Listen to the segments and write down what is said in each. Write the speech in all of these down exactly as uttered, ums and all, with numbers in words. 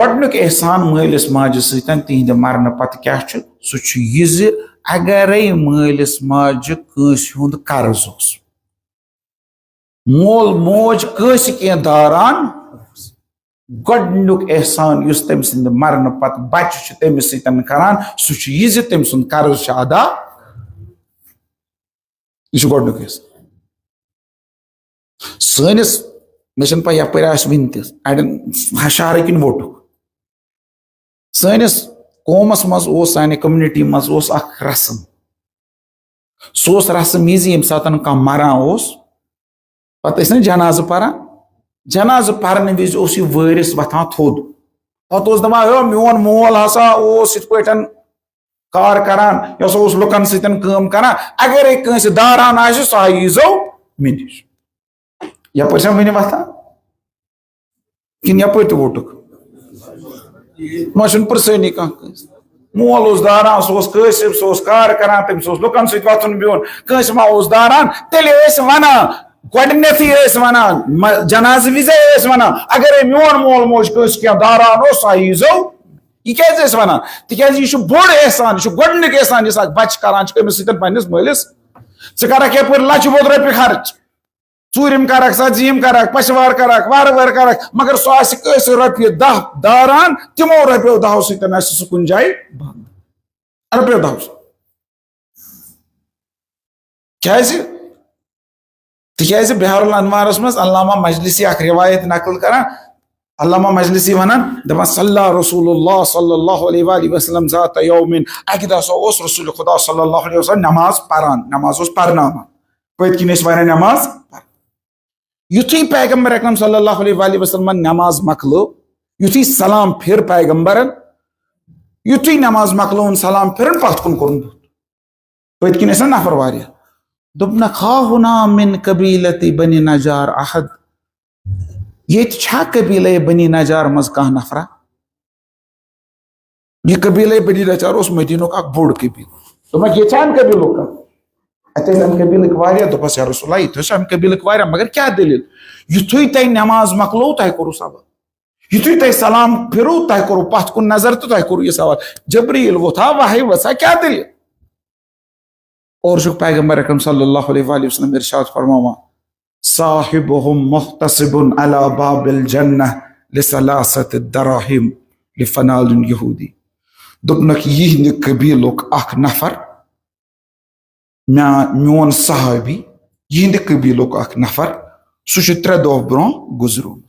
گۄڈٕنیُک احسان مٲلِس ماجہِ سۭتۍ تِہنٛدِ مرنہٕ پتہٕ کیٛاہ چھُ؟ سُہ چھُ یہِ زِ اگرے مٲلِس ماجہِ کٲنٛسہِ ہُنٛد قرض اوس، مول موج کٲنٛسہِ کینٛہہ داران اوس، گۄڈٕنیُک احسان یُس تٔمۍ سٕنٛدِ مرنہٕ پتہٕ بچہِ چھُ تٔمِس سۭتۍ کران، سُہ چھُ یہِ زِ تٔمۍ سُنٛد قرض چھُ ادا۔ یہِ چھُ گۄڈٕنیُک احسان۔ سٲنِس، مےٚ چھَنہٕ پَے یَپٲرۍ آسہِ وٕنہِ تہِ، اَڑٮ۪ن شہرٕ کِنۍ ووٚٹُکھ۔ سٲنِس قومَس منٛز اوس، سانہِ community منٛز اوس اَکھ رسم۔ سُہ اوس رسم یہِ زِ ییٚمہِ ساتَن کانٛہہ مَران اوس، پَتہٕ ٲسۍ نہٕ جنازٕ پَران۔ جنازٕ پَرنہٕ وِزِ اوس یہِ وٲرِث وۄتھان تھوٚد۔ پَتہٕ اوس دَپان، "ہے، میون مول ہسا اوس یِتھ پٲٹھۍ کار کران، یہِ ہسا اوس لُکن سۭتۍ کٲم کران، اگرے کٲنٛسہِ داران آسہِ، سُہ ہا ییٖزیو مےٚ نِش۔" یپٲرۍ چھا وٕنہِ وۄتھان؟ کِنہٕ یپٲرۍ تہِ ووٚٹُکھ؟ وۄنۍ چھُنہٕ پرٛژھٲنی کانٛہہ کٲنٛسہِ۔ مول اوس داران، سُہ اوس کٲسِب، سُہ اوس کار کران، تٔمِس اوس لُکن سۭتۍ وۄتھُن بِہُن، کٲنٛسہِ ما اوس داران؟ تیٚلہِ ٲسۍ ونان، گۄڈٕنیتھٕے ٲسۍ ونان، م-، جنازٕ وِزے ٲسۍ ونان، اگرے میون مول موج کٲنٛسہِ کینٛہہ داران اوس، سُہ ہا ییٖزیو۔ یہِ کیٛازِ ٲسۍ ونان؟ تِکیٛازِ یہِ چھُ بوٚڑ احسان، یہِ چھُ گۄڈٕنیُک احسان، یُس اکھ بچہِ کران چھُ أمِس سۭتۍ پننِس مٲلِس۔ ژٕ کرکھ یپٲرۍ لچہِ بوٚد رۄپیہِ خرٕچ، ژوٗرِم کرکھ سا، ژیٖم کرکھ، پشوار کرکھ، وارٕ وارٕ کرکھ، مگر سُہ آسہِ کٲنٛسہِ رۄپیہِ دَہ داران، تِمو رۄپیو دَہو سۭتۍ آسہِ سُہ کُنہِ جایہِ بنٛد۔ رۄپیو دَہو سۭتۍ۔ کیٛازِ؟ تِکیٛازِ بحر الانوارس منٛز علامہ مجلسی اکھ روایت نقل کران، علامہ مجلسی ونان، دپان، "صلی رسول اللہ صلی اللہ علیہ وآلہ وسلم ذات یوم"، اکہِ دۄہ ہسا اوس رسول خدا صلی اللہ علیہ وسلم نماز پران، نماز اوس پرناوان، پٔتۍ کِنۍ ٲسۍ واریاہ نماز پران۔ یُتھُے پیغمبر اکرم صلی اللہ علیہ وآلہ وسلمن نماز مۄکلٲو، یُتھُے سلام پھِر پیغمبرن، یُتھُے نماز مۄکلٲوٕن، سلام پھِرُن، پتھ کُن کوٚرُن بُتھ۔ پٔتۍ کِنۍ ٲسۍ نا نفر واریاہ۔ دوٚپنکھ، "ہا ہنا من قبیلت بنی نجار احد"، ییٚتہِ چھا قبیلے بنی نجار منٛز کانٛہہ نفرا؟ یہِ قبیلے بنی نجار اوس مدینُک اکھ بوٚڑ قبیلہٕ۔ دوٚپمکھ، "ییٚتہِ چھا امہِ قبیلُک کانٛہہ؟" اتہِ ٲسۍ امہِ قبیلٕکۍ واریاہ۔ دوٚپس، "یا رسول اللہ، ییٚتہِ ٲسۍ امہِ قبیلٕکۍ واریاہ، مگر کیٛاہ دٔلیٖل؟ یُتھُے تۄہہِ نماز مۄکلٲو، تۄہہِ کوٚروٕ سلام، یُتھُے تۄہہِ سلام پھِروٕ، تۄہہِ کوٚروٕ پتھ کُن نظر تہٕ تۄہہِ کوٚروٕ یہِ سوال، جبریٖل ووٚتھا، وحی ؤژھا، کیٛاہ دٔلیٖل؟" اور چھُکھ پیغمبر اکرم صلی اللہ علیہ وآلہ وسلم ارشاد فرماوان، "صاحبهم محتسب على باب الجنة لثلاثة دراهم لفلان يهودي"۔ دوٚپنکھ، یِہنٛدِ قبیلُک اکھ نفر، میا-، میون صحابی، یِہنٛدِ قبیلُک اکھ نفر، سُہ چھُ ترٛےٚ دۄہ برونٛہہ گُزریومُت۔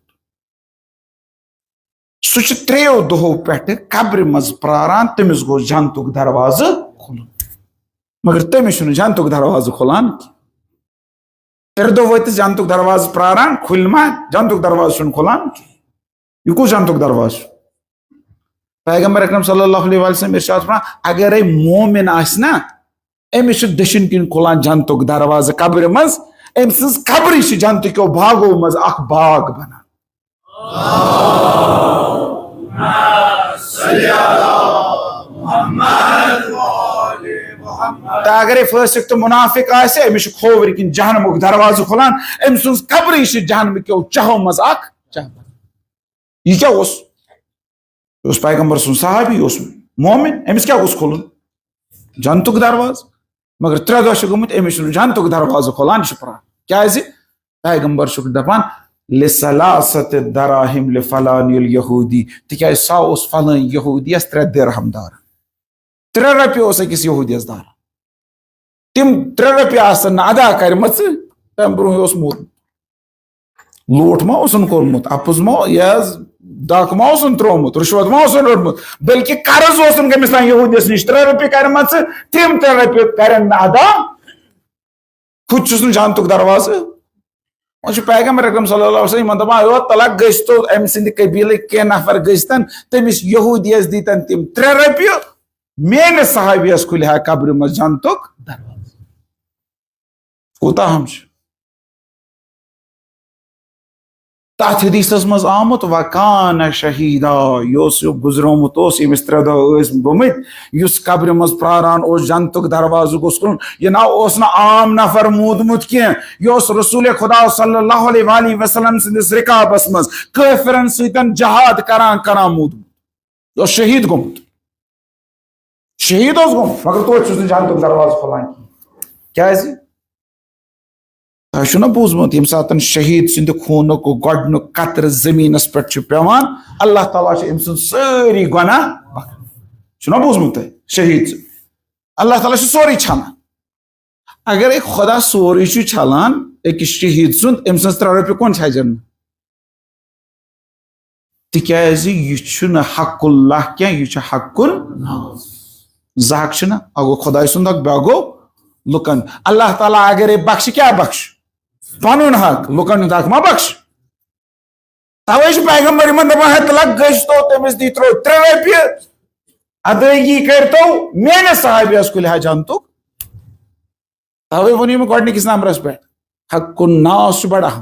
سُہ چھُ ترٛیٚیو دۄہو پٮ۪ٹھٕ قبرِ منٛز پراران، تٔمِس گوٚژھ جنتُک دروازٕ کھُلُن۔ مگر تٔمِس چھُنہٕ جنتُک دروازٕ کھُلان کینٛہہ۔ ترٛےٚ دۄہ وٲتِس جنتُک دروازٕ پراران، کھُلہِ ما؟ جنتُک دروازٕ چھُنہٕ کھُلان کینٛہہ۔ یہِ کُس جنتُک دروازٕ چھُ؟ پیغمبر اکرم صلی اللہ علیہ وسلم ارشاد فرماوان، اگرے مومن آسہِ نا، أمِس چھُ دٔچھِنۍ کِنۍ کھُلان جنتُک دروازٕ قبرِ منٛز، أمۍ سٕنٛز قبرٕے چھِ جنتہٕ کیو باغو منٛز اکھ باغ بنان۔ تہٕ اگرے فاسق تہٕ منافق آسہِ، أمِس چھُ کھوورِ کِنۍ جہنمُک دروازٕ کھُلان، أمۍ سٕنٛز قبرٕے چھِ جہنمہٕ کیو چاہو منٛز اکھ چاہ بنان۔ یہِ کیٛاہ اوس؟ یہِ اوس پیغمبر سُنٛد صحابی، یہِ اوس مومن، أمِس کیٛاہ گوٚژھ کھُلُن؟ جنتُک دروازٕ۔ مگر ترٛےٚ دۄہ چھِ گٔمٕتۍ، أمِس چھُنہٕ جنتُک دروازٕ کھُلان، یہِ چھُ پران۔ کیٛازِ؟ پیغمبر چھُکھ دپان، "لثلاثة دراهم لفلان اليهودي"، تِکیٛازِ سُہ اوس فلٲنۍ یہوٗدیَس ترٛےٚ درہم داران۔ ترٛےٚ رۄپیہِ اوس أکِس یہوٗدیَس داران۔ تِم ترٛےٚ رۄپیہِ آسن نہٕ ادا کرِمژٕ، تَمہِ برونٛہہ اوس موٗدمُت۔ لوٗٹھ ما اوسُن کوٚرمُت، اَپُز ما، یہِ حظ، دَکھ ما اوسُن ترٛوومُت، رُشوت ما اوسُن روٚٹمُت، بلکہِ قرض اوسُن کٔمِس تام یہوٗدیَس نِش ترٛےٚ رۄپیہِ کَرِمَژٕ، تِم ترٛےٚ رۄپیہِ کَرن نہٕ ادا۔ ہُہ تہِ چھُس نہٕ جنتُک دروازٕ۔ وۄنۍ چھُ پیغمبر اکرم صلی اللہ علیہ وسلم یِمن دَپان، "یوت تلک گٔژھۍ تو أمۍ سٕنٛدِ قبیٖلٕکۍ کینٛہہ نفر گٔژھتن، تٔمِس یہوٗدیَس دیٖتن تِم ترٛےٚ رۄپیہِ، میٲنِس صحابیَس کھُلہِ ہا قبرِ منٛز جنتُک دروازٕ۔" کوٗتاہ اہم چھُ۔ تتھ حدیثس منٛز آمُت، "وکان شہیدا"، یہِ اوس، یہِ گُزرومُت اوس، ییٚمِس ترٛےٚ دۄہ ٲسۍ گٔمٕتۍ، یُس قبرِ منٛز پراران اوس، جنتُک دروازٕ گوٚژھ کھُلُن، یہِ نہ اوس نہٕ عام نفر موٗدمُت کینٛہہ، یہِ اوس رسول خدا صلی اللہ علیہ وآلہ وسلم سٕنٛدِس رکابس منٛز کٲفرن سۭتۍ جہاد کران کران موٗدمُت۔ یہِ اوس شہید گوٚمُت۔ شہید اوس گوٚمُت، مگر توتہِ چھُس نہٕ جنتُک دروازٕ کھُلان کینٛہہ۔ کیازِ؟ تۄہہِ چھُو نا بوٗزمُت، ییٚمہِ ساتہٕ شہید سٕنٛدِ خوٗنُک گۄڈٕنیُک قطرٕ زٔمیٖنَس پٮ۪ٹھ چھُ پٮ۪وان، اللہ تعالیٰ چھُ أمۍ سٕنٛز سٲری گۄناہ بخ-، چھُو نا بوٗزمُت تۄہہِ؟ شہید سُنٛد۔ اللہ تعالیٰ چھُ سورُے چھَلان۔ اگرے خۄدا سورُے چھُ چھَلان أکِس شہید سُنٛد، أمۍ سٕنٛز ترٛےٚ رۄپیہِ کون چھَجن نہٕ؟ تِکیازِ یہِ چھُنہٕ حق اللہ کینٛہہ، یہِ چھُ حق ال-، زٕ حق چھِنہ، اکھ گوٚو خۄداے سُنٛد حق، بیٛاکھ گوٚو لُکن۔ اللہ تعالیٰ اگرے بخشہِ، کیٛاہ بخشہِ؟ پنُن حق، لُکن ہُنٛد حق ما بخشہِ؟ توے چھُ پیغمبر یِمن دپان، "ہے تلک گٔژھۍ تو تٔمِس دی ترٛوو ترٛےٚ رۄپیہِ، ادٲیگی کٔرۍتو میٲنِس صحابیَس کُلہِ ہا جنتُک۔" توے ووٚن یِمو گۄڈٕنِکِس نمبرس پٮ۪ٹھ، حق الناس چھُ بڑٕ اہم،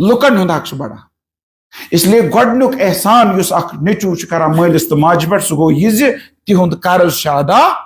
لُکن ہُنٛد حق چھُ بڑٕ اہم۔ اس لیے گۄڈٕنیُک احسان یُس اکھ نیٚچوٗ چھُ کران مٲلِس تہٕ ماجہِ پٮ۪ٹھ، سُہ گوٚو یہِ زِ تِہُنٛد قرض چھُ ادا